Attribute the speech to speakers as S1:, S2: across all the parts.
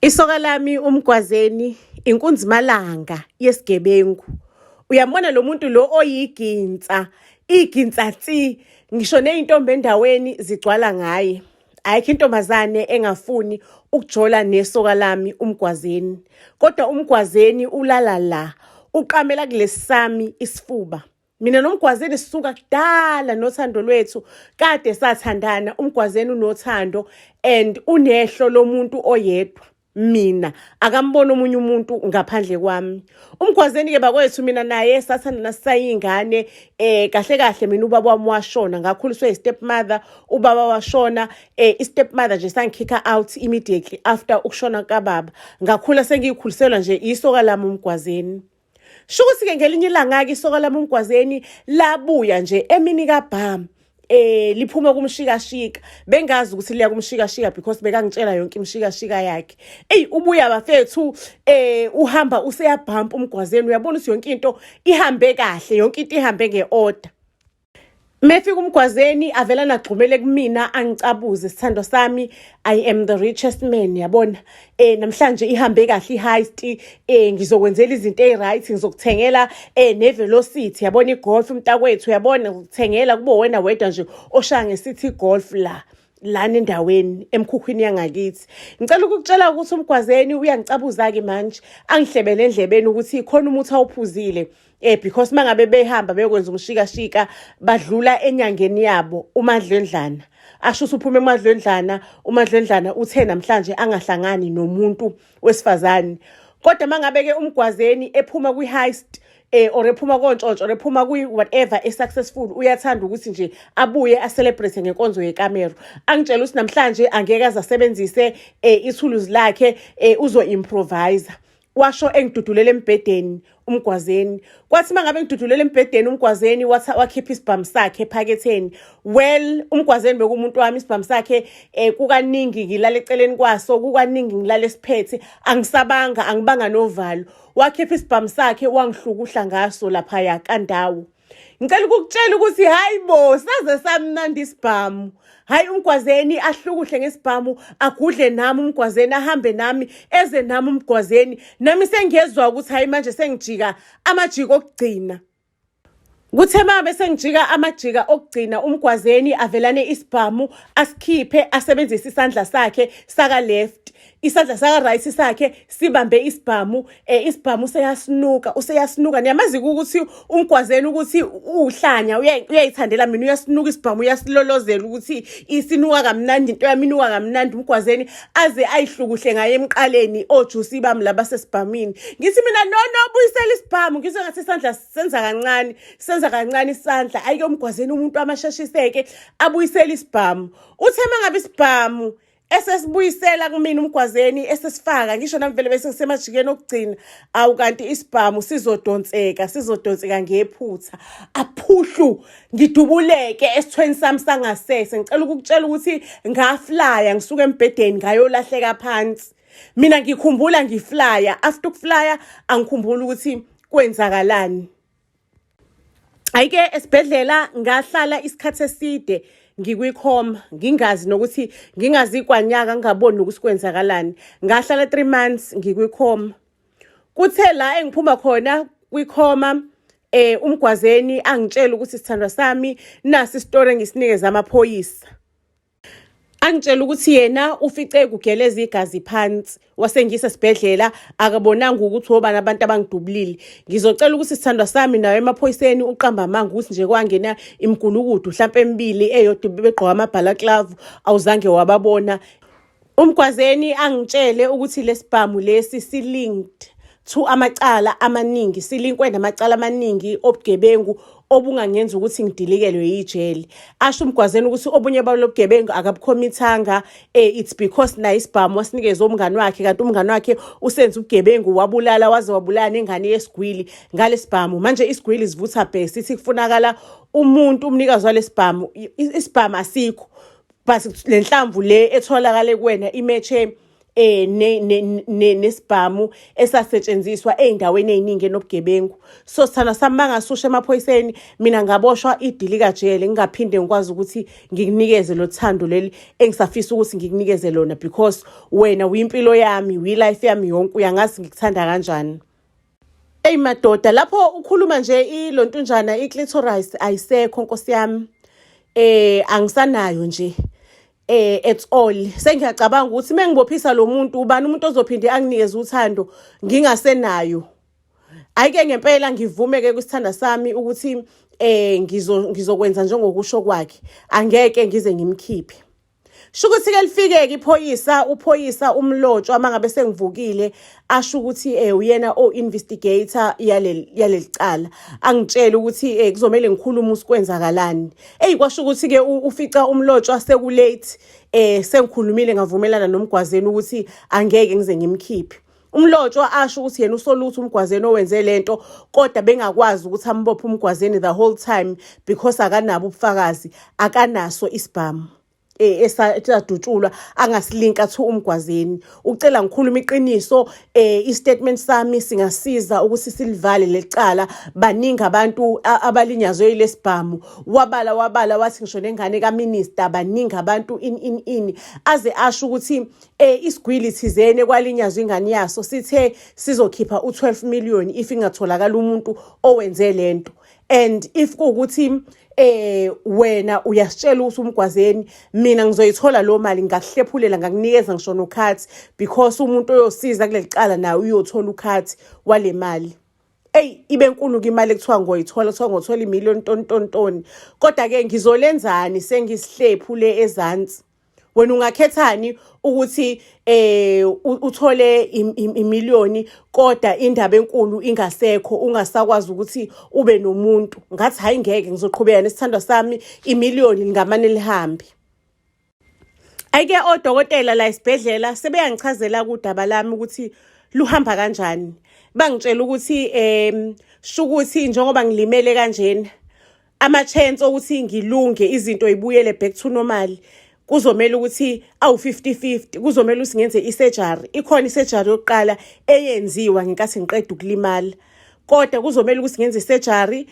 S1: Isoka lami uMgwazeni inkunzimalanga yesigebengu. Uyambona lo muntu lo oyiginsa, iginsa tsi, ngisho nezintombi endaweni zigcwala ngaye. Ayikho intombazane engafuni ukujola nesoka lami uMgwazeni. Kodwa uMgwazeni ulala la, uqamela kulesi sami isifuba. Mina noMgwazeni sisuka kudala nothando lwethu kade sathandana. UMgwazeni unothando and unehlo lomuntu oyedwa. Mina akambona omunye umuntu ngaphandle kwami. UMgwazeni ke bakwethu mina naye sathandana sisayingane. Kahle kahle mina ubaba wami washona, ngakhuliswa i-stepmother, ubaba washona, i-stepmother nje sangikhipha out immediately after ukushona kababa. Ngakhula sengiyikhuliselwa nje isoka lami uMgwazeni. Shukuthi-ke ngelinye ilanga-ke isoka lami uMgwazeni labuya nje emini kabham, liphuma kumshikashika. Bengazi ukuthi liya kumshikashika because bekangitshela yonke imishikashika yakhe. Eyi, ubuya bafethu, uhamba useyabhampa uMgwazeni, uyabona ukuthi yonke into ihambe kahle, yonke into ihambe nge-order. Mefika uMgwazeni avela nagxumele kumina angicabuze, sithandwa sami, I am the richest man, yabona, namhlanje ihambe kahle i-heist, ngizokwenzela izinto ezi-right, ngizokuthengela ne-Velocity, yabona, i-Golf mntakwethu, yabona, ngikuthengela kube wena wedwa nje oshaya ngesithi i-Golf la lana endaweni emkhukhwini yangakithi. Ngicela ukukutshela ukuthi uMgwazeni uyangicabuza-ke manje, angihlebele endlebeni ukuthi khona umuthi awuphuzile, because mangabe behamba beyokwenza umshikashika badlula enyangeni yabo uMadlendlana. Asho ukuthi uphume eMadlendlana, uMadlendlana uthe namhlanje angahlangani nomuntu wesifazane. Kodwa mangabe-ke uMgwazeni ephuma kwi-heist or ephuma kontshontsho or ephuma kwi-whatever e-successful, uyathanda ukuthi nje abuye a-celebrate ngenkonzo yekamero. Angitshela ukuthi namhlanje angeke aze asebenzise ithuluzi lakhe, uzo-improvisa. Washo engidudulela embhedeni uMgwazeni. Kwathi uma ngabe ngidudulela embhedeni uMgwazeni wakhipha isibhamu sakhe ephaketheni. Well, uMgwazeni bekuwumuntu wami, isibhamu sakhe kukaningi ngilala eceleni kwaso, kukaningi ngilala esiphethe, angisabanga, angibanga novalo. Wakhipha isibhamu sakhe wangihlukuhla ngaso laphaya kandawo. Ngicela ukukutshela ukuthi hayi bo, saze samnandi isibhamu. Hayi, uMgwazeni ahlukuhle ngesibhamu, agudle nami uMgwazeni, ahambe nami, eze nami uMgwazeni. Nami sengiyezwa ukuthi hayi manje sengijika amajiko okugcina. Kuthe uma sengijika amajika okugcina, uMgwazeni avelane isibhamu asikhiphe, asebenzise isandla sakhe saka left, isandla saka right sakhe sibambe isibhamu. Isibhamu useyasinuka, useyasinuka. Niyamazi ukuthi uMgwazeni ukuthi uhlanya, uyayithandela mina, uyasinuka isibhamu, uyasilolozela ukuthi isinuka kamnandi into yami, inuka kamnandi. UMgwazeni aze ayihlukuhle ngaye emqaleni ojusi bami laba sesibhamini. Ngithi mina, no no, buyisela isibhamu. Ngizwe ngathi isandla senza kancane, senza kancane isandla. Ayike uMgwazeni umuntu amasheshiseke abuyisele isibhamu. Uthe mangabe isibhamu esesibuyisela kumina uMgwazeni, esesifaka, ngisho nami vele bese ngisemajikeni okugcina, awu kanti isibhamu sizodonseka, sizodonseka ngephutha, aphuhlu, ngidubuleke esithweni sami sangasese. Ngicela ukukutshela ukuthi ngaflya ngisuka embhedeni ngayolahleka phansi. Mina ngikhumbula ngiflya, after ukuflya angikhumbuli ukuthi kwenzakalani. Ayike, esibhedlela ngahlala isikhathi eside ngikwikhoma, ngingazi nokuthi ngingazi kwanyaka, ngingaboni nokuthi kwenzakalani. Ngahlala 3 months ngikwikhoma. Kuthe la engiphuma khona kwikhoma, uMgwazeni angitshela ukuthi, sithandwa sami, nasi isitori engisinikeza amaphoyisa. Angitshela ukuthi yena ufice kugeleza igazi phansi, wasengisa esibhedlela, akabonanga ukuthi obani abantu abangidubulile. Ngizocela ukuthi, sithandwa sami, nayo emaphoyiseni uqamba amanga ukuthi nje kwangena imigulukudu mhlampe emibili, eyodwa begqoka amabhalaklavu, awuzange wababona. UMgwazeni angitshele ukuthi lesibhamu lesi si-linked to amacala amaningi, silinkwe namacala amaningi obugebengu obungangenza ukuthi ngidilikelwe yijele. Asho uMgwazeni ukuthi obunye balo bugebengu akabukhomithanga, it's because naye isibhamu wasinikeza umngani wakhe, kanti umngani wakhe usenza ubugebengu, wabulala, waze wabulala nengane yesigwili ngalesibhamu. Manje isigwili sivutha bhe sithi kufunakala umuntu umnikazi walesibhamu, isibhamu asikho, but le nhlamvu le etholakale kuwena i-matche. nesibhamu esasetshenziswa ey'ndaweni ey'ningi enobugebengu. So sithandwa sami, mangasusha emaphoyiseni, mina ngaboshwa idilika jele, ngingaphinde ngikwazi ukuthi ngikunikeze lo thando leli engisafisa ukuthi ngikunikeze lona, because wena uyimpilo yami, uyi-life yami yonke, uyangazi ngikuthanda kanjani. Eyi madoda, lapho ukhuluma nje ilontunjana i-clitoris ayisekho, nkosi yami, angisanayo nje at all. Sengiyacabanga ukuthi mengibophisa lo muntu, ubani umuntu ozophinde anginikeze uthando ngingasenayo? Ayike ngempela ngivume ke kwisithanda sami ukuthi ngizokwenza njengokusho kwakhe, angeke ngize ngimkhiphe. Shukuthi ke lifike-ke iphoyisa, uphoyisa uMlotshwa, uma ngabe sengivukile, asho ukuthi uyena o-investigator yaleli cala, angitshele ukuthi kuzomele ngikhulume usikwenzakalani. Eyi, kwasho ukuthi-ke ufica uMlotshwa seku-late, sengikhulumile, ngavumelana noMgwazeni ukuthi angeke ngize ngimkhiphe. UMlotshwa asho ukuthi yena usola ukuthi uMgwazeni owenze lento, kodwa bengakwazi ukuthi ambophe uMgwazeni the whole time because akanabo ubufakazi, akanaso isibhamu esadutshulwa angasilinka to uMgwazeni. Ucela ngikhuluma iqiniso, i-statement sami singasiza ukuthi silivale lecala. Baningi abantu abalinyazwe yilesibhamu. Wabala, wabala, wathi ngisho nengane kaminister, baningi abantu, in in in, aze asho ukuthi isigwili thizene kwalinyazwa ingane yaso sithe sizokhipha u12 million if ingatholakala umuntu owenze lento, and if kuwukuthi wena uyasitshela ukuthi uMgwazeni, mina ngizoyithola lo mali, ngakuhlephulela, ngakunikeza ngisho nokhathi, because umuntu oyosiza kuleli cala naye uyothola ukhathi wale mali. Eyi, ibe nkulu-ke imali ekuthiwa ngoyithola, kuthiwa ngothola imiliyoni toni toni toni, kodwa-ke ngizolenzani sengisihlephu le ezansi? Wena ungakhethani ukuthi uthole imiliyoni kodwa indaba enkulu ingasekho, ungasakwazi ukuthi ube nomuntu? Ngathi hayi, ngeke, ngizoqhubeka nesithandwa sami, imiliyoni lingamane lihambe. Ayike, odokotela la esibhedlela sebeyangichazela kudaba lami ukuthi luhamba kanjani. Bangitshela ukuthi shukuthi njengoba ngilimele kanjena, ama-chance okuthi ngilunge, izinto ibuyele back to normal, kuzomela ukuthi awu-50-50. Kuzomela ukuthi ngenze i-surgery. Ikhona i-surgery yokuqala eyenziwa ngenkathi ngiqeda ukulimala, kodwa kuzomela ukuthi ngenze i-surgery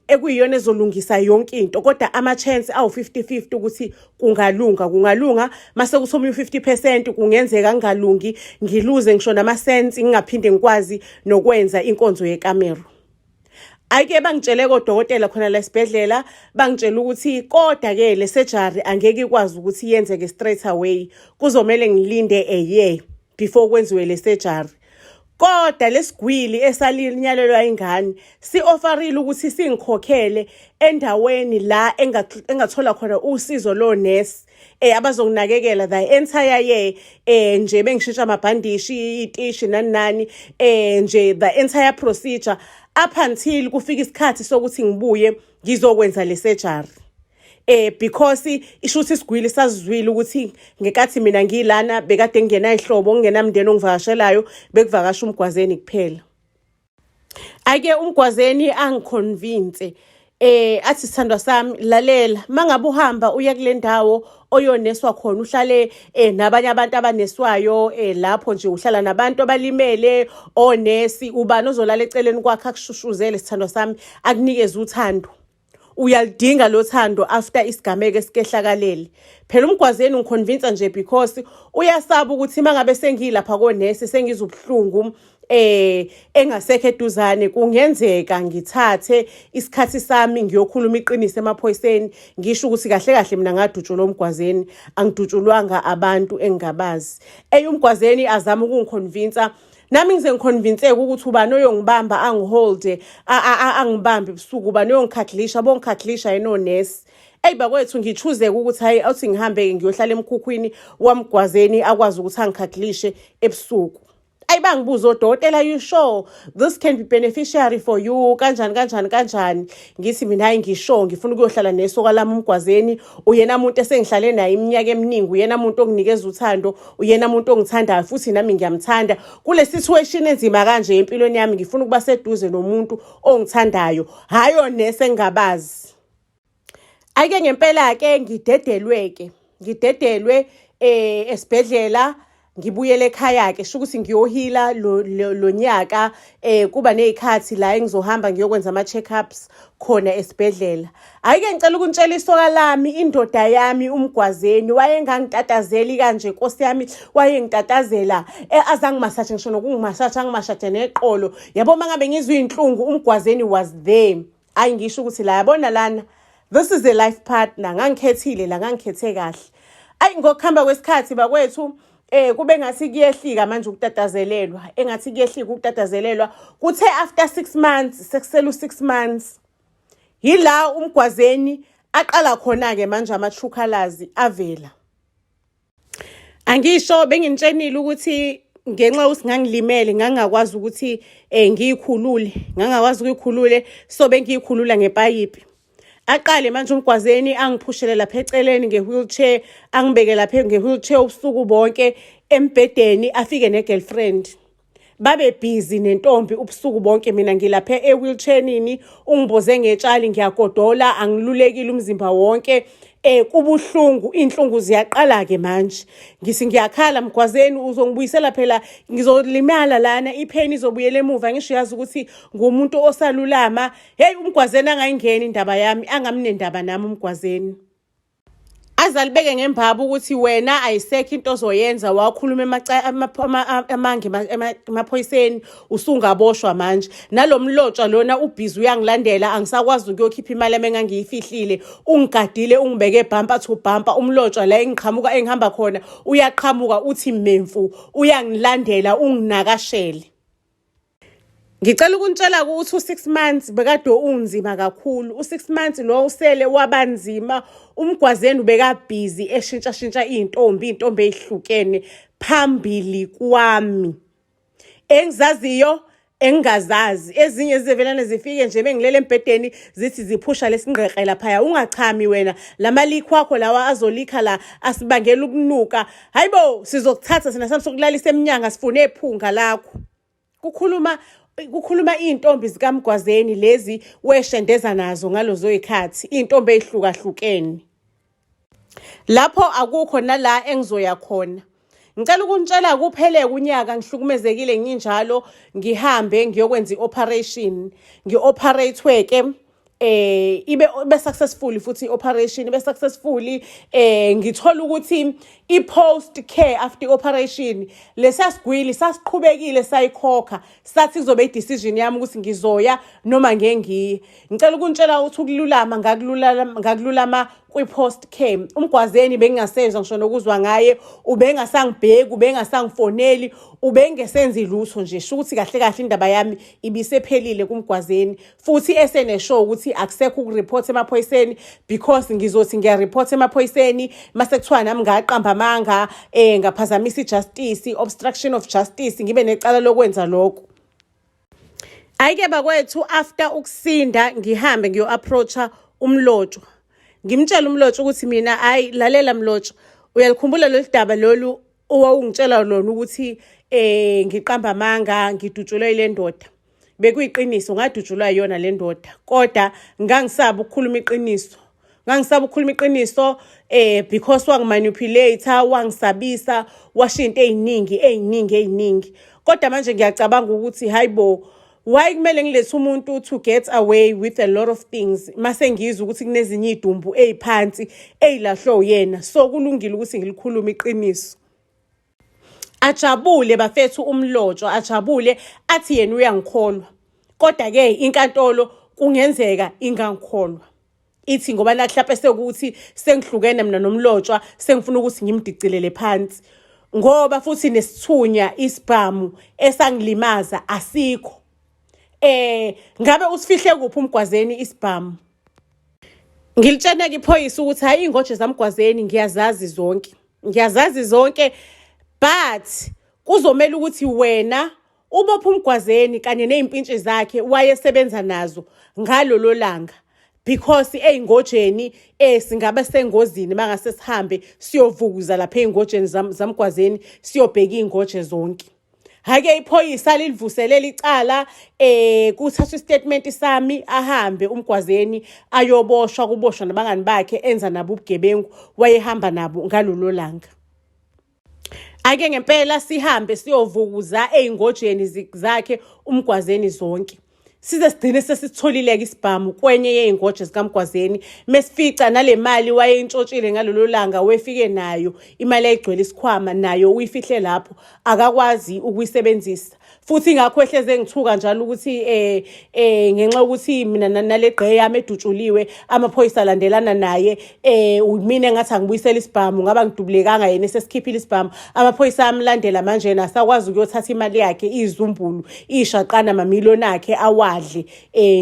S1: ekuyiyona ezolungisa yonke into, kodwa ama-chance awu-50-50 ukuthi kungalunga. Kungalunga mase kuthi omunye u-50% kungenzeka ngingalungi, ngiluze ngisho nama-sense, ngingaphinde ngikwazi nokwenza inkonzo yekamero. Ayike, bangitshele kodokotela khona la esibhedlela, bangitshela ukuthi kodwa-ke le surgery angeke ikwazi ukuthi yenzeke straight away, kuzomele ngilinde a year before kwenziwe le surgery. Kodwa lesigwili esalinyalelwa ingane si-offerile ukuthi singikhokhele endaweni la engathola khona usizo lo nurse abazonginakekela the entire year, nje bengishintsha amabhandishi, itishi, nani nani, nje the entire procedure up until kufika isikhathi sokuthi ngibuye ngizokwenza le surgery, because isho ukuthi isigwili sazizwile ukuthi ngekathi mina ngilana bekade ngingena ihlobo, ngingenamndeni ongivakashelayo, bekuvakasha uMgwazeni kuphela. Ake uMgwazeni angiconvince, athi, "Sithandwa sami, lalela, mangabe uhamba uya kule ndawo oyoneswa khona, uhlale nabanye abantu abaneswayo lapho nje, uhlala nabantu abalimele, onesi, ubani ozolala eceleni kwakhe akushushuzele, sithandwa sami, akunikeze uthando? Uyalidinga lo thando after isigameko esikehlakalele." Phela uMgwazeni ungiconvince nje because uyasaba ukuthi mangabe sengilapha konesi, sengizwa ubuhlungu, engasekho eduzane, kungenzeka ngithathe isikhathi sami ngiyokhuluma iqiniso emaphoyiseni, ngisho ukuthi kahle kahle mina ngadutshulwa uMgwazeni, angidutshulwanga abantu engingabazi. Eyi, uMgwazeni azama ukungiconvinsa, nami ngize ngiconvinseke ukuthi ubani oyongibamba, angiholde, angibambe ebusuku, ubani oyongicuddlisha, bongicuddlisha yena onesi. Eyi bakwethu, ngichooseke ukuthi hayi, awuthi ngihambe-ke ngiyohlala emkhukhwini waMgwazeni, akwazi ukuthi angicuddlishe ebusuku. Ayi, bangibuza odokotela, "You sure this can be beneficiary for you?" kanjani kanjani kanjani. Ngithi mina, hayi, ngisho ngifuna ukuyohlala nesoka lami uMgwazeni, uyena muntu esengihlale naye iminyaka eminingi, uyena muntu onginikeza uthando, uyena muntu ongithandayo futhi nami ngiyamthanda. Kule situation enzima kanje empilweni yami, ngifuna ukuba seduze nomuntu ongithandayo, hhayi onesi engingabazi. Ake ngempela-ke ngidedelwe-ke, ngidedelwe esibhedlela. Ngibuyele ekhaya-ke, sho ukuthi ngiyohila lo nyaka. Kuba ney'khathi la engizohamba ngiyokwenza ama-check-ups khona esibhedlela. Hhayi-ke, ngicela ukunitshela, isoka lami, indoda yami, uMgwazeni, wayengangitatazeli kanje, nkosi yami. Wayengitatazela, azangimasaje, ngisho nokungimasaja, angimashaje neqolo, yabo. Uma ngabe ngizwa iy'nhlungu, uMgwazeni was there. Ayi, ngisho ukuthi la, yabona lana, this is a life partner. Ngangikhethile la, ngangikhethe kahle. Ayi, ngokuhamba kwesikhathi bakwethu, kube ngathi kuyehlika manje ukutatazelelwa, engathi kuyehlika ukutatazelelwa. Kuthe after 6 months, sekusele u6 months, yila uMgwazeni aqala khona-ke manje ama-true colors avela. Angisho benginitshenile ukuthi ngenxa yokuthi ngangilimele, ngangingakwazi ukuthi ngiyikhulule, ngangingakwazi ukuyikhulule, so bengiyikhulula ngepayipi. Aqale manje uMgwazeni angiphushele lapha eceleni nge-wheelchair, angibeke lapha nge-wheelchair ubusuku bonke embhedeni, afike ne-girlfriend, babe busy nentombi ubusuku bonke, mina ngilapha e-wheelchair-nini, ungimboze ngetshali, ngiyagodola, angilulekile umzimba wonke, kubuhlungu, inhlungu ziyaqala ke manje. Ngithi ngiyakhala, "Mgwazeni, uzongibuyisela phela, ngizolimala lana, ipain izobuyela emuva." Ngisho yazi ukuthi ngumuntu osalulama. Hey, uMgwazeni angayingeni indaba yami, angamnendaba nami uMgwazeni. Azalibeke ngembaba ukuthi wena ayisekho into ozoyenza, wakhuluma amanga emaphoyiseni, usungaboshwa manje. Nalo mlotshwa lona ubhizi uyangilandela, angisakwazi ukuyokhipha imali yami engangiyifihlile, ungigadile, ungibeke bumper to bumper umlotshwa. La engiqhamuka, engihamba khona, uyaqhamuka uthi memfu, uyangilandela, unginakashele. Ngicela ukunitshela ukuthi u-6 months bekade unzima kakhulu. U-6 months lo usele wabanzima. UMgwazeni ubekabhizi eshintsha-shintsha iy'ntombi, iy'ntombi ey'hlukene phambili kwami. Engizaziyo, engingazazi, ezinye zivelane zifike nje bengilele embhedeni, zithi ziphusha lesingqeqe laphaya, "Ungachami wena, lamalikho akho lawa azolikha la, asibangela ukunuka. Hayibo, sizokuthatha sina sami sokulalisa eminyanga, sifune ephunga lakho." Kukhuluma iy'ntombi zikaMgwazeni lezi weshendeza nazo ngalozo y'khathi, iy'ntombi ey'hlukahlukene. Lapho akukho nala engizoya khona. Ngicela ukunitshela, kuphele unyaka ngihlukumezekile nginjalo, ngihambe ngiyokwenza i-operation, ngi-operate-we-ke, ibe successful futhi i-operation, ibe successful. Ngithola ukuthi i-post care after i-operation, lesasigwili sasiqhubekile sayikhokha, sathi kuzobe i-decision yami ukuthi ngizoya noma ngeke ngiye. Ngicela ukunitshela ukuthi ukululama ngakululama kwi-post care. UMgwazeni bengingasezwa ngisho nokuzwa ngaye, ubengasangibheki, ubengasangifoneli, ubengesenzi lutho nje. Sho ukuthi kahle kahle indaba yami ibisephelile kuMgwazeni, futhi eseneshow ukuthi akusekho ukureport emaphoyiseni, because ngizothi ngiyareport emaphoyiseni, mase kuthiwa nami ngaqamba amanga, ngaphazamisa i-justice, obstruction of justice, ngibe necala lokwenza lokho. Ayike bakwethu, after ukusinda, ngihambe ngiyo-approacha uMlotshwa, ngimtshela uMlotshwa ukuthi mina, hayi, lalela Mlotshwa, uyalikhumbula lolu daba lolu owawungitshela lona ukuthi ngiqamba amanga, ngidutshulwe ile ndoda? Bekuyiqiniso, ngadutshulwa yiyona le ndoda, kodwa ngangisaba ukukhuluma iqiniso, ngangisaba ukukhuluma iqiniso because wangimanipulate, wangisabisa, washo into ey'ningi, ey'ningi, ey'ningi. Kodwa manje ngiyacabanga ukuthi hayibo, why kumele ngilethe umuntu to get away with a lot of things, mase ngizwa ukuthi kunezinye iy'dumbu ey'phansi ey'lahlwe uyena? So kulungile ukuthi ngilikhulume iqiniso. Ajabule bafethu uMlotshwa, ajabule, athi yena uyangikholwa, kodwa-ke inkantolo kungenzeka ingangikholwa, ithi ngoba nathi hlampe sekuthi sengihlukene mina noMlotshwa, sengifuna ukuthi ngimdicilele phansi, ngoba futhi nesithunya, isibhamu esangilimaza asikho. Ngabe usifihle kuphi uMgwazeni isibhamu? Ngilitshene-ke iphoyisa ukuthi hhayi, iy'ngoje zaMgwazeni ngiyazazi zonke, ngiyazazi zonke, but kuzomela ukuthi wena ubophe uMgwazeni kanye ney'mpintshi zakhe wayesebenza nazo ngalolo langa, because ey'ngojeni singabe sengozini mangase sihambe siyovukuza lapha ey'ngojeni zaMgwazeni, siyobheka iy'ngoje zonke. Hake iphoyisa lilivuselela icala, kuthathwa istatement sami, ahambe uMgwazeni ayoboshwa, kuboshwa nabangani bakhe enza nabo ubugebengu wayehamba nabo ngalolo langa. Ake ngempela sihambe siyovukuza ey'ngojeni zakhe uMgwazeni zonke. Size sigcine sesitholile-ke isibhamu kwenye yey'ngoje zikaMgwazeni. Mesifica nale mali wayeyintshontshile ngalolo langa wefike nayo, imali yayigcwele isikhwama nayo uyifihle lapho, akakwazi ukuyisebenzisa. Futhi ingakho ehleze engithuka njalo ukuthi eh ngenxa yokuthi mina nale gqe yami edutshuliwe amaphoyisa alandelana naye mina engathi angibuyisela isibhamu ngaba ngidubulekanga yena esesikhiphile isibhamu amaphoyisa amlandela manje yena asakwazi ukuyothatha imali yakhe izumbulu ishaqana amamiliyoni akhe awadle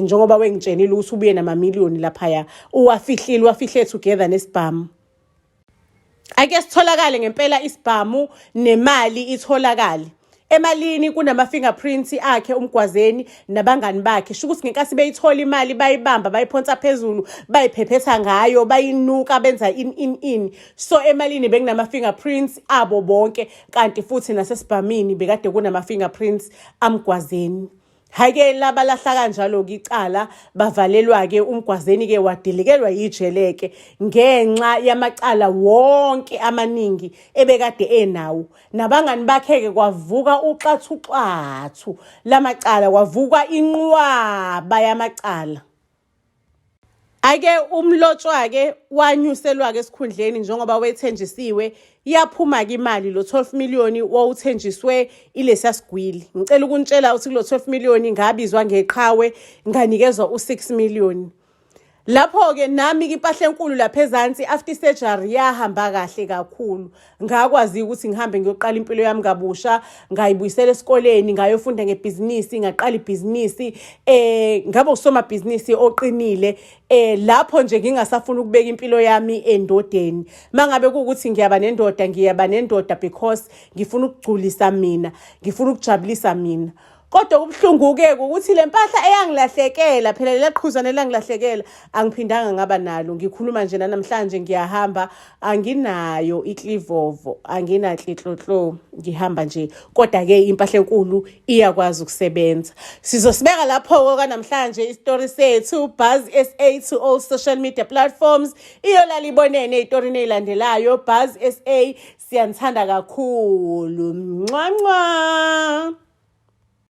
S1: njengoba wengitshenile ukuthi ubuye namamiliyoni laphaya uwafihlile uwafihle together nesibhamu. Ake sitholakale ngempela isibhamu nemali itholakale. Emalini kunama-fingerprints akhe uMgwazeni nabangani bakhe. Sho ukuthi ngenkathi beyithola imali bayibamba bayiphonsa phezulu bayiphephetha ngayo bayinuka benza in in in. So emalini bekunama-fingerprints abo bonke kanti futhi nasesibhamini bekade kunama-fingerprints aMgwazeni. Hhayi-ke labalahla kanjalo-ke icala bavalelwa-ke uMgwazeni-ke wadilikelwa yijele-ke ngenxa yamacala wonke amaningi ebekade enawo. Nabangani bakhe-ke kwavuka uxathuxathu lamacala kwavuka inqwaba yamacala. Ake umlotshwa-ke wanyuselwa-ke esikhundleni njengoba wethenjisiwe yaphuma-ke imali lo 12 million wawuthenjiswe ilesiya sigwili. Ngicela ukunitshela ukuthi kulo 12 million ngabizwa ngeqhawe nganikezwa u-6 million. Lapho-ke nami-ke impahla enkulu lapha ezansi after surgery yahamba kahle kakhulu. Ngakwazi ukuthi ngihambe ngiyoqala impilo yami kabusha, ngayibuyisela esikoleni, ngayofunda ngebhizinisi, ngaqala ibhizinisi, ngaba usomabhizinisi oqinile. Lapho nje ngingasafuni ukubeka impilo yami endodeni. Mangabe kuwukuthi ngiyaba nendoda, ngiyaba nendoda because ngifuna ukugculisa mina, ngifuna ukujabulisa mina. Kodwa kubuhlungu-ke ukuthi le mpahla eyangilahlekela phela lela qhuzane elangilahlekela angiphindanga ngaba nalo. Ngikhuluma nje nanamhlanje ngiyahamba anginayo iklivovo, anginaklithlotlo, ngihamba nje. Kodwa-ke impahla enkulu iyakwazi ukusebenza. Sizosibeka lapho-ke kanamhlanje isitori sethu Buzz SA to all social media platforms. Iyolala ibonene ey'torini ey'landelayo. Buzz SA siyanithanda kakhulu. Ncwa ncwa.